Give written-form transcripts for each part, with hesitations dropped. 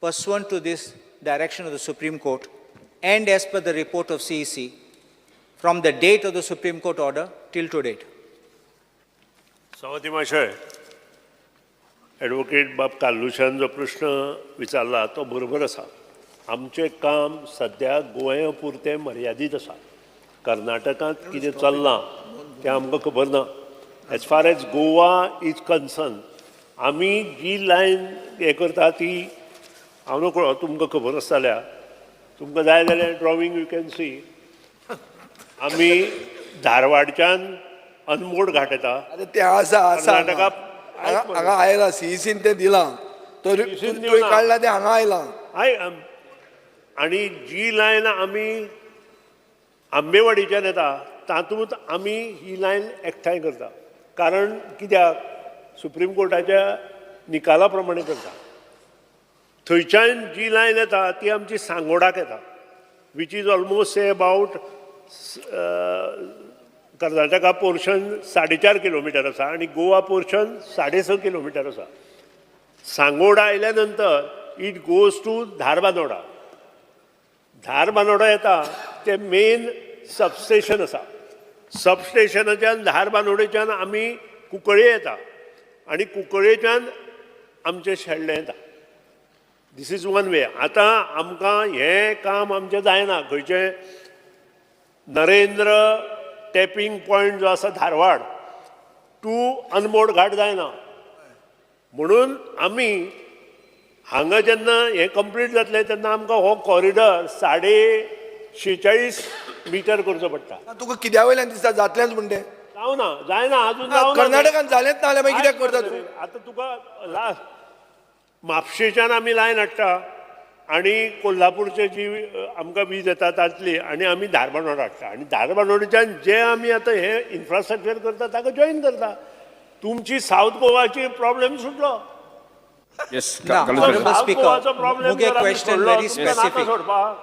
pursuant to this direction of the Supreme Court and as per the report of CEC from the date of the Supreme Court order till to date? सभापती महाशय, advocate बाब कार्लुशान जो प्रश्न विचारला तो बरोबर आसा. आमचें काम सद्या गोंया पुरतें मर्यादीत आसा. कर्नाटकांत कितें चल्लां तें आमकां खबर ना. As far as Goa is concern, आमी जी लायन हें करता ती हांव नकळो तुमकां खबर आसा जाल्यार, तुमकां जाय जाल्यार ड्रॉवींग you can see. आमी धारवाडच्यान अनमोड घाट येता. आतां तें आसा आसा. कर्नाटका. हांगा हांगा आयलां, सीईसीन तें दिलां तर CEC न तुवें दिवना. काडलां तें हांगा आयलां. I आनी जी लायन आमी आंबेवाडीच्यान येता तातूंत आमी ही लायन एकठांय करता, कारण कित्याक सुप्रीम कोर्टाच्या निकाला प्रमाणे करता. थंयच्यान जी लायन येता ती आमची सांगोडाक येता, which is almost say about Karnataka portion 4.5 kilometre आसा आनी गोवा पोर्शन 6.5 किलोमिटर आसा. सांगोडा आयल्या नंतर it goes to Dharbandora. Dharbandora येता ते मेन सबस्टेशन आसा. सबस्टेशनाच्यान धारबांदोडेच्यान आमी कुंकळे येता आनी कुंकळेच्यान आमचें शेल्डें येता. This is one way. आतां आमकां हें काम आमचें जायना. खंयचें नरेंद्र टॅपींग पॉयंट जो आसा धारवाड टू अनमोड घाट जायना, म्हणून आमी हांगा जेन्ना हें कंप्लीट जातलें तेन्ना आमकां हो कॉरिडर 46.5 मिटर करचो पडटा. तुका कित्या वयल्यान दिसता जातलेंच म्हण तें? जावना, जायना अजून, जावना. कर्नाटकान जालेंच ना जाल्यार मागीर कित्याक करता तूं? आतां तुका लास्ट म्हापशेच्यान आमी लायन हाडटा आनी कोल्हापूरचे जी आमकां वीज येता तातली आनी आमी धारबांदोडा हाडटा आनी धारबांदोडेच्यान जे आमी आतां हे इन्फ्रास्ट्रक्चर करता ताका जॉयन करता. तुमची सावथ गोवाची प्रॉब्लेम सुटलो. Yes. Now, Honorable south Speaker, गोवाचो प्रॉब्लेम मुगे question very specific. सोडपाक.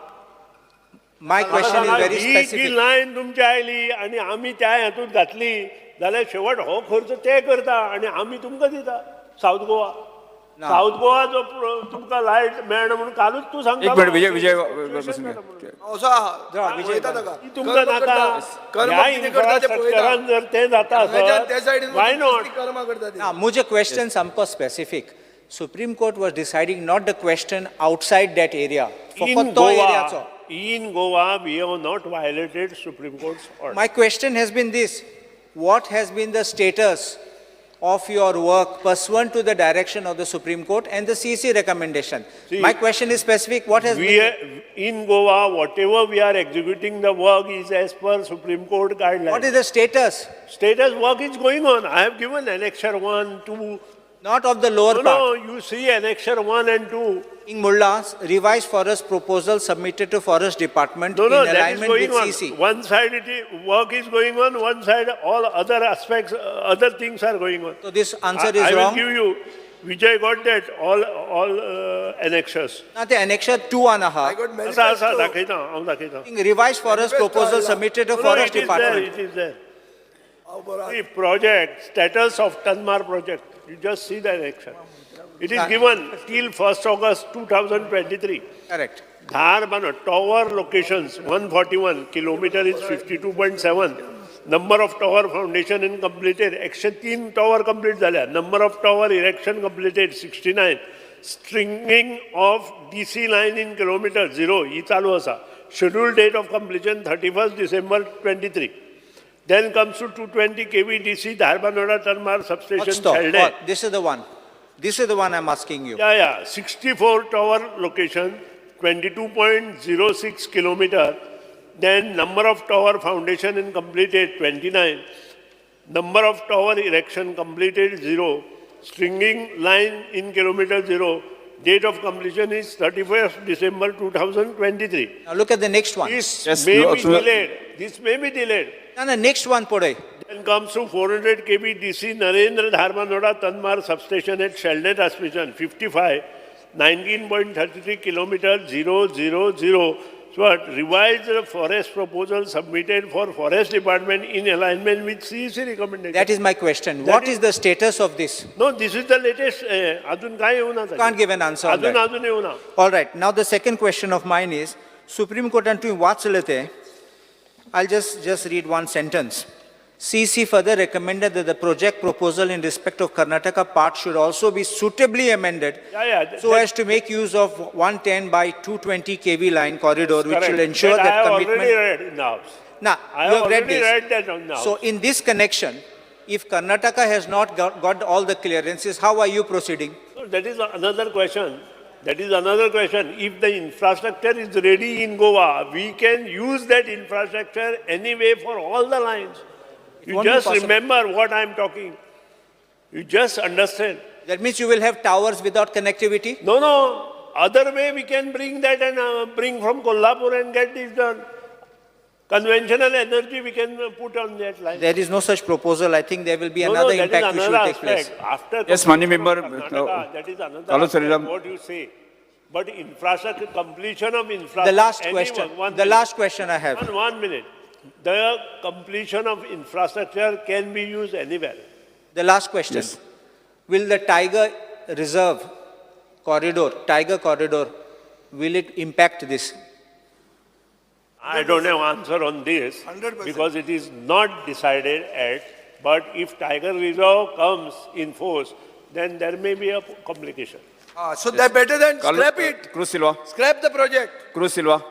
My question is very he G specific. Line तुमची आयली आनी आमी त्या हातूंत घातली जाल्यार शेवट हो खर्च ते करता आनी आमी तुमकां दिता. सावथ गोवा, ना. सावथ गोवा जो तुमकां लायट मेळना म्हणून कालूच तूं सांगता. एक मिनिट, विजय विजय. असो आहा. विजय. पळयता ताका. ती तुमकां कर्म नाका. करता. कर्म ह्या कितें करता तें पळयता. इन्फ्रास्ट्रक्चरान जर तें जाता हांगाच्यान त्या आसत, सायडीन why not? कर्मां करता ती. Now, मुझे question सामको specific. Supreme Court was deciding not the question outside that area. In फकत तो Goa, एरियाचो. In Goa we have not violated Supreme Court's order. My question has been this. What has been the status of your work pursuant to the direction of the Supreme Court and the CEC recommendation? See, My question is specific. What has We, been, in Goa, whatever we are executing the work is as per Supreme Court guidelines. What is the status? Status, work is going on. I have given Annexure 1, 2. Not of the lower No, part. no, you see Annexure 1 and 2. In Mullah's revised forest proposal submitted to Forest Department No, no, in that is alignment going with on. CEC. One side it is, work is going on, one side all other aspects, other things are going on. So this answer I is will wrong. give you, Vijay got that, all annexures. ना ते annexure 2 on आहा. I got आसा आसा. manifesto. दाखयता हांव, दाखयता. Revised forest Manifesto proposal आयला. submitted to No, no, Forest it is there, Department. it is there. हांव बरो. The project, status of Tanmar project, you just see the annexure. It is given till 1st August 2023. Correct. Dharbandora tower locations 141, kilometer is 52.7. Number of tower foundation in completed, 103 tower complete झाल्या. Number of tower erection completed 69. Stringing of DC line in kilometer 0, ही चालू आसा. Schedule date of completion 31st December 23. Then comes to 220 kV DC Dharbandora Tanmar substation Stop. Sheldem. Oh, this is the one. This is the one I'm asking you. Yeah. 64 tower location, 22.06 kilometer. Then number of tower foundation in completed 29. Number of tower erection completed 0. Stringing line in kilometer 0. Date of completion is 31st December 2023. Now look at the next one. This Yes, may no, be delayed. This may be delayed. Now the next one, Podai. Then comes to 400 kV DC Narendra Dharbandora Tanmar substation at Sheldon transmission 55, 19.33 kilometer 0 0 0. So revise forest proposal submitted for forest department in alignment with CEC recommendation. That is my question. That What is- is the status of this? No, this is the latest. अजून काय येऊ ना. Can't give an answer on अजून that. अजून येऊ ना. All right. Now the second question of mine is, Supreme Court तुवें वाचलें तें. I'll just read one sentence. CEC further recommended that the project proposal in respect of Karnataka part should also be suitably amended so as to make use of 110 by 220 kV line corridor, which Correct. will ensure That that I have commitment. already read in the house. Now, I you have have read already this. read that on the So house. in this connection, if Karnataka has not got all the clearances, how are you proceeding? So that is another question. That is another question. If the infrastructure is ready in Goa, we can use that infrastructure anyway for all the lines. You won't be just possible. Remember what I am talking. You just understand. That means you will have towers without connectivity? No. Other way we can bring that and bring from Kolhapur and get this done. Conventional energy we can put on that line. There is no such proposal. I think there will be No, another no, that is impact which will another take place. aspect. After Yes, completion Mani of member, Karnataka, that is another Carlos aspect, Sriram. what you say. But infrastructure, completion of infrastructure. The last any question, one the minute. last question I have. One minute. The completion of infrastructure can be used anywhere. The last question. Yes. Will the tiger reserve corridor, tiger corridor, will it impact this? I don't have answer on this. 100%. Because it is not decided at, but if tiger reserve comes in force, then there may be a complication. So that better than Carlos- scrap it. Cruz Silva. Scrap the project. Cruz Silva.